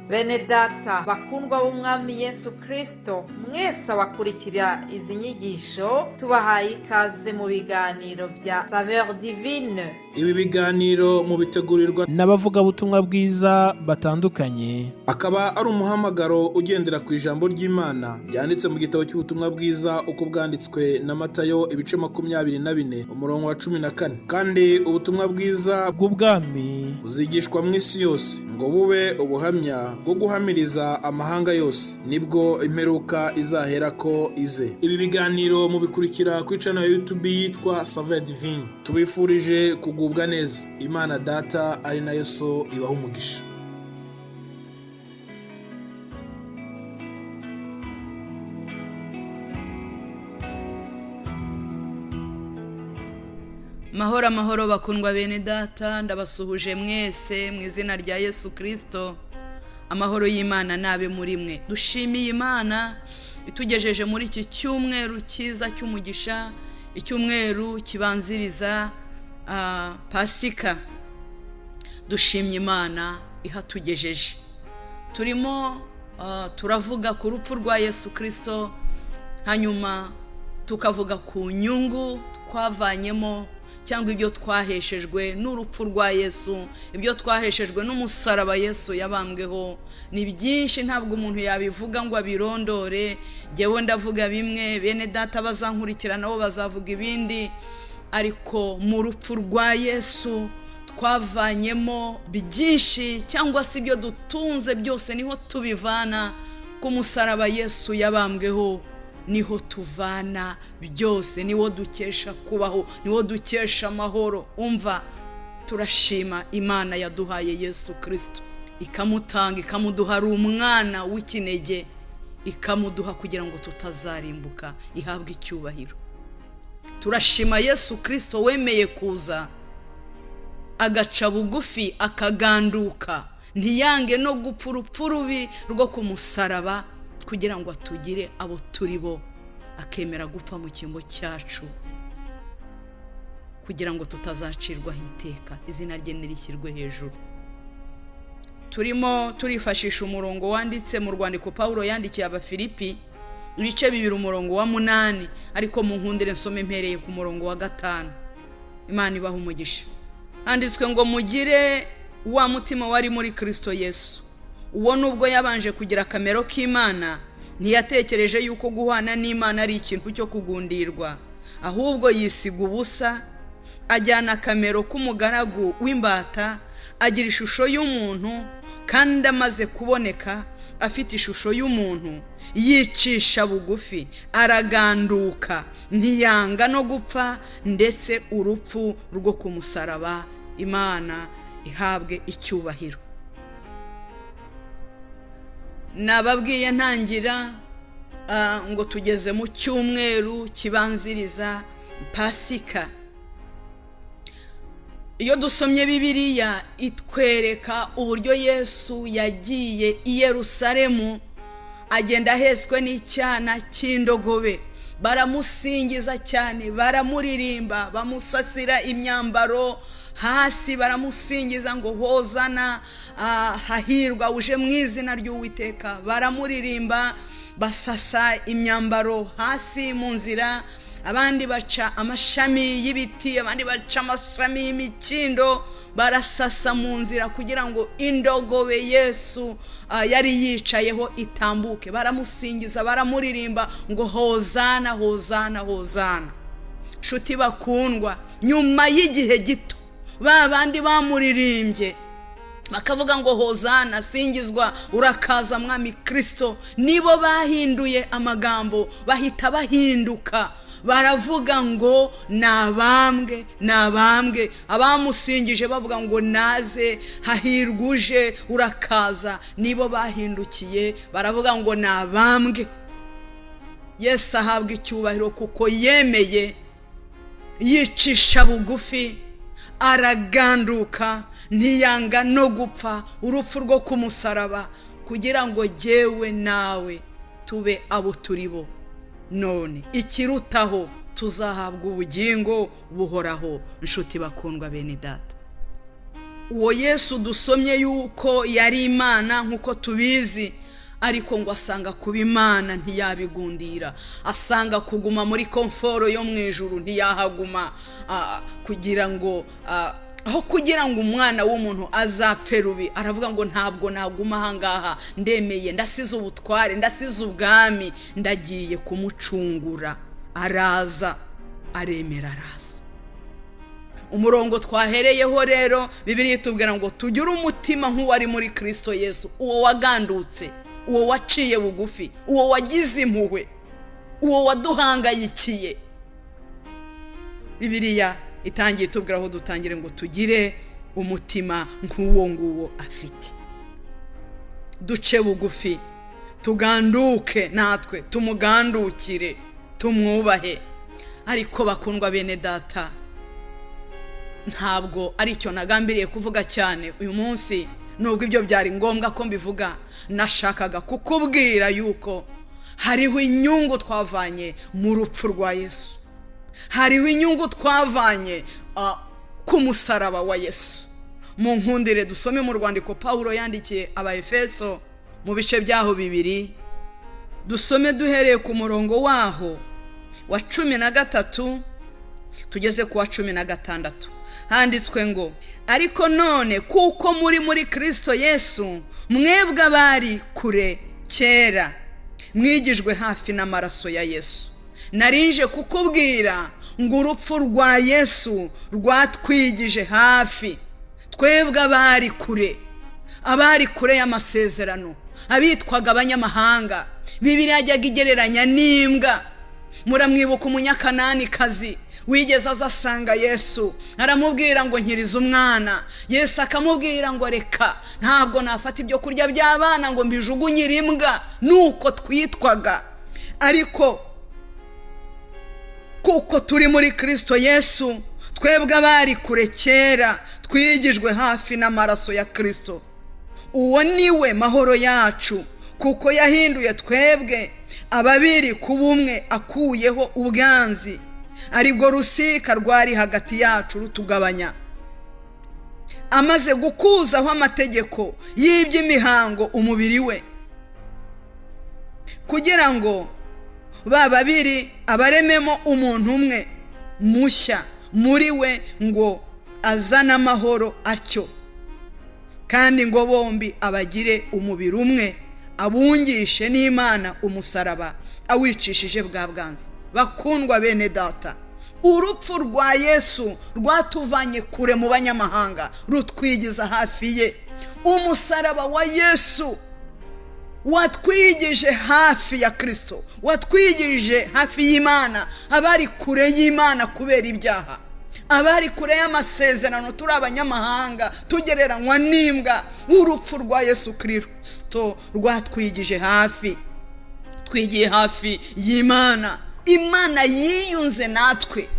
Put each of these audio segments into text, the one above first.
Bene data bakundwa b'Umwami Yesu Kristo, mwese abakurikira izi nyigisho, tubahaye ikaze mu biganiro bya Saveur Divine. Ibi biganiro mubitegurirwa n'abavugabutumwa bwiza batandukanye, akaba ari umuhamagaro ugendera ku ijambo ry'Imana ryanditse mu gitabo cy'ubutumwa bwiza uko bwanditswe na Matayo, ibice 24, umurongo wa 14. Kandi ubutumwa bwiza bw'ubwami buzigishwa mu isi yose ngo bube ubuhamya bwo guhamiriza amahanga yose, nibwo imperuka izaherako ize. Ibi biganiro mubikurikira kuri channel ya YouTube yitwa Saveur Divine. Tubifurije kugubwa neza. Imana Data ari nayo So ibaha umugisha. Mahoro, amahoro, bakundwa bene data, ndabasuhuje mwese mu izina rya Yesu Kirisito. Amahoro y'Imana nabe muri mwe. Dushimiye Imana itugejeje muri iki cyumweru cyiza cy'umugisha, icyumweru kibanziriza Pasika. Dushimye Imana ihatugejeje. Turimo turavuga ku rupfu rwa Yesu Kirisito, hanyuma tukavuga ku nyungu twavanyemo cyangwa ibyo twaheshejwe n'urupfu rwa Yesu, ibyo twaheshejwe n'umusaraba Yesu yabambweho. Ni byinshi, ntabwo umuntu yabivuga ngo abirondore. Njyewe ndavuga bimwe, bene data bazankurikira nabo bazavuga ibindi, ariko mu rupfu rwa Yesu twavanyemo byinshi, cyangwa se ibyo dutunze byose niho tubivana. Ku musaraba Yesu yabambweho niho tuvana byose, niwo dukesha kubaho, niwo dukesha amahoro. Umva, turashima Imana yaduhaye Yesu Kirisito, ikamutanga, ikamuduha ari umwana w'ikinege, ikamuduha kugira ngo tutazarimbuka, ihabwe icyubahiro. Turashima Yesu Kirisito wemeye kuza agaca bugufi, akaganduka, ntiyange no gupfa urupfu rubi rwo ku musaraba, kugira ngo atugire abo turi bo, akemera gupfa mu cyimbo cyacu kugira ngo tutazacirwaho iteka. Izina rye nirishyirwe hejuru. Turimo turifashisha umurongo wanditse mu rwandiko Pawulo yandikiye Abafilipi, ibice 2, umurongo wa 8, ariko mu nkundire nsome mpereye ku murongo wa 5. Imana ibaha umugisha. Handitswe ngo mugire wa mutima wari muri Kristo Yesu. Uwo nubwo yabanje kugira akamero k'Imana, ntiyatekereje yuko guhana n'Imana ari ikintu cyo kugundirwa, ahubwo yisiga ubusa, ajyana akamero k'umugaragu w'imbata, agira ishusho y'umuntu, kandi amaze kuboneka afite ishusho y'umuntu, yicisha bugufi, araganduka, ntiyanga no gupfa, ndetse urupfu rwo ku musaraba. Imana ihabwe icyubahiro. Nababwiye ntangira ngo tugeze mu cyumweru kibanziriza Pasika. Iyo dusomye Bibiliya itwereka uburyo Yesu yagiye i Yerusalemu, agenda ahetswe n'icyana cy'indogobe. Baramusingiza cyane, baramuririmba, bamusasira imyambaro hasi, baramusingiza ngo hozana, hahirwa uje mu izina ry'Uwiteka. Baramuririmba, basasa imyambaro hasi mu nzira, abandi baca amashami y'ibiti, abandi baca amashami y'imikindo, barasasa mu nzira kugira ngo indogobe Yesu yari yicayeho itambuke. Baramusingiza, baramuririmba ngo hozana, hozana, hozana. Nshuti bakundwa, nyuma y'igihe gito ba bandi bamuririmbye bakavuga ngo hozana, singizwa, urakaza mwami Kristo, nibo bahinduye amagambo, bahita bahinduka, baravuga ngo nabambwe, nabambwe. Abamusingije bavuga ngo naze, hahirwa uje, urakaza, nibo bahindukiye baravuga ngo nabambwe. Yesu ahabwa icyubahiro kuko yemeye, yicisha bugufi, araganduka, ntiyanga no gupfa urupfu rwo ku musaraba, kugira ngo jyewe nawe tube abo turi bo none. Ikirutaho tuzahabwa ubugingo buhoraho. Nshuti bakundwa bene data, Uwo Yesu dusomye yuko yari Imana nk'uko tubizi, ariko ngo asanga kuba Imana ntiyabigundira, asanga kuguma muri komforo yo mu ijuru ntiyahaguma, kugira ngo aho kugira ngo umwana w'umuntu azapfe rubi, aravuga ngo ntabwo naguma ahangaha, ndemeye, ndasize ubutware, ndasize ubwami, ndagiye kumucungura. Araza, aremera, araza. Umurongo twahereyeho rero, Bibiliya itubwira ngo tugire umutima nk'uwari muri Kristo Yesu, uwo wagandutse, uwo waciye bugufi, uwo wagize impuhwe, uwo waduhangayikiye. Bibiliya itangiye itubwira aho dutangire ngo tugire umutima nk'uwo nguwo afite, duce bugufi, tuganduke natwe, tumugandukire, tumwubahe. Ariko bakundwa bene data, ntabwo ari icyo nagambiriye kuvuga cyane uyu munsi, nubwo ibyo byari ngombwa ko mbivuga. Nashakaga kukubwira yuko hariho inyungu twavanye mu rupfu rwa Yesu, hariho inyungu twavanye ku musaraba wa Yesu. Mu nkundire dusome mu rwandiko Pawulo yandikiye Abaefeso mu bice byaho 2, dusome duhereye ku murongo waho wa 13 tugeze ku wa 16. Handitswe ngo: ariko none kuko muri Kristo Yesu, mwebwe abari kure kera mwigijwe hafi n'amaraso ya Yesu. Narinje kukubwira ngo urupfu rwa Yesu rwatwigije hafi, twebwe abari kure, abari kure y'amasezerano, abitwaga abanyamahanga. Bibiliya yajyaga igereranya n'imbwa. Muramwibuka umunyakananikazi wigeze aza asanga Yesu, aramubwira ngo nkiriza umwana. Yesu akamubwira ngo reka, ntabwo nafata ibyo kurya by'abana ngo mbijugunyire imbwa. Nuko twitwaga, ariko kuko turi muri Kristo Yesu, twebwe abari kure kera twigijwe hafi n'amaraso ya Kristo. Uwo niwe mahoro yacu, kuko yahinduye twebwe ababiri ku bumwe, akuyeho ubwanzi, aribwo rusika rwari hagati yacu rutugabanya, amaze gukuzaho amategeko y'iby'imihango umubiri we, kugira ngo ba babiri abarememo umuntu umwe mushya muri we, ngo azane amahoro atyo, kandi ngo bombi abagire umubiri umwe, abungishe n'Imana umusaraba awicishije bwa bwanzi. Bakundwa bene data, urupfu rwa Yesu rwatuvanye kure mu banyamahanga, rutwigiza hafi ye. Umusaraba wa Yesu watwigije hafi ya Kristo, watwigije hafi y'Imana. Abari kure y'Imana kubera ibyaha, abari kure y'amasezerano, turi abanyamahanga tugereranywa n'imbwa, urupfu rwa Yesu Kristo rwatwigije hafi, twigiye hafi y'Imana. Imana yiyunze natwe.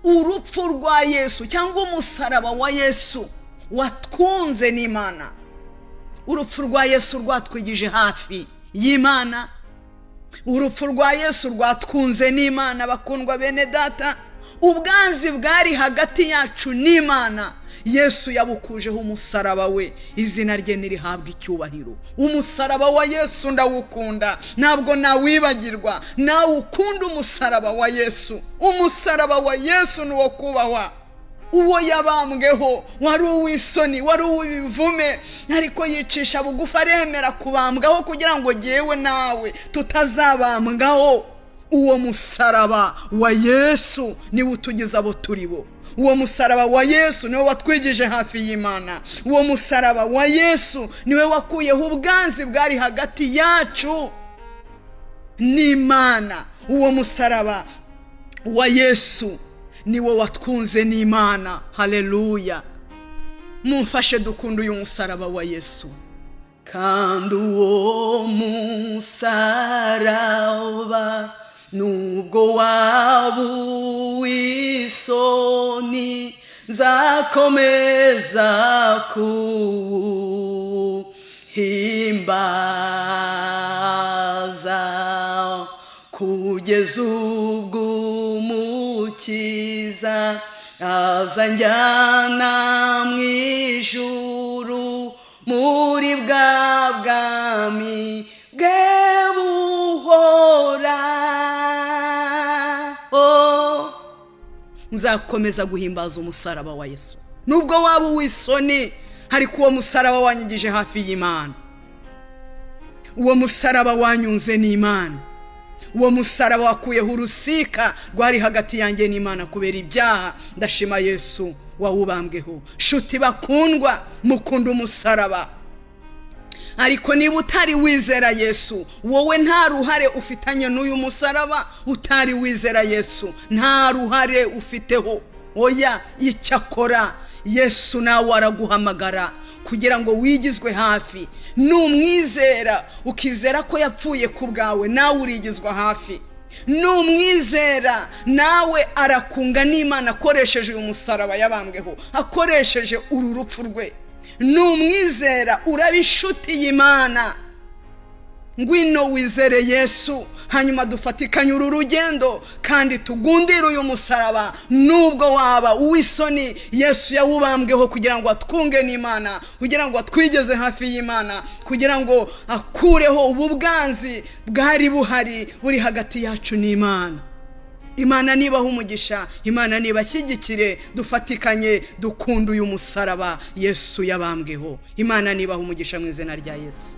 Urupfu rwa Yesu cyangwa umusaraba wa Yesu watwunze n'Imana. Urupfu rwa Yesu rwatwigije hafi y'Imana. Urupfu rwa Yesu rwatwunze n'Imana. Bakundwa bene data, ubwanzi bwari hagati yacu n'Imana, Yesu yabukujeho umusaraba we, izina rye nirihabwa icyubahiro. Umusaraba wa Yesu ndawukunda, ntabwo nawibagirwa. Nawe ukunda umusaraba wa Yesu. Umusaraba wa Yesu ni uwo kubahwa. Uwo yabambweho wari uw'isoni, wari uw'ibivume, ariko yicisha bugufi aremera kubambwaho kugira ngo jyewe nawe tutazabambwaho. Uwo musaraba wa Yesu niwe utugize abo turi bo. Uwo musaraba wa Yesu niwe watwigije hafi y'Imana. Uwo musaraba wa Yesu niwe wakuyeho ubwanzi bwari hagati yacu n'Imana. Uwo musaraba wa Yesu niwe watwunze n'Imana. Haleluya! Mumfashe dukunda uyu musaraba wa Yesu. Kandi uwo musaraba nubwo waba uw'isoni, nzakomeza kuwuhimbaza, kugeza ubwo Umukiza Azanjyana mu ijuru muri bwa bwami bwe buhoraho. Nzakomeza guhimbaza umusaraba wa Yesu. Nubwo waba uw'isoni, ariko uwo musaraba wanyigije hafi y'Imana, uwo musaraba wanyunze n'Imana, uwo musaraba wakuyeho urusika rwari hagati yanjye n'Imana kubera ibyaha. Ndashima Yesu wawubambweho. Shuti bakundwa, mukunda umusaraba, ariko niba utari wizera Yesu, wowe nta ruhare ufitanye n'uyu musaraba. Utari wizera Yesu nta ruhare ufiteho, oya. Icyakora Yesu nawe araguhamagara kugira ngo wigizwe hafi. Numwizera, ukizera ko yapfuye ku bwawe, nawe urigizwa hafi. Numwizera, nawe arakunga n'Imana akoresheje uyu musaraba yabambweho, akoresheje uru rupfu rwe. Numwizera uraba inshuti y'Imana. Ngwino wizere Yesu, hanyuma dufatikanye uru rugendo kandi tugundire uyu musaraba. Nubwo waba uw'isoni, Yesu yawubambweho kugira ngo atwunge n'Imana, kugira ngo atwigeze hafi y'Imana, kugira ngo akureho ubu bwanzi bwari buhari buri hagati yacu n'Imana. Imana nibaha umugisha, Imana nibashyigikire, dufatikanye dukunda uyu musaraba Yesu yabambweho. Imana nibaha umugisha mu izina rya Yesu.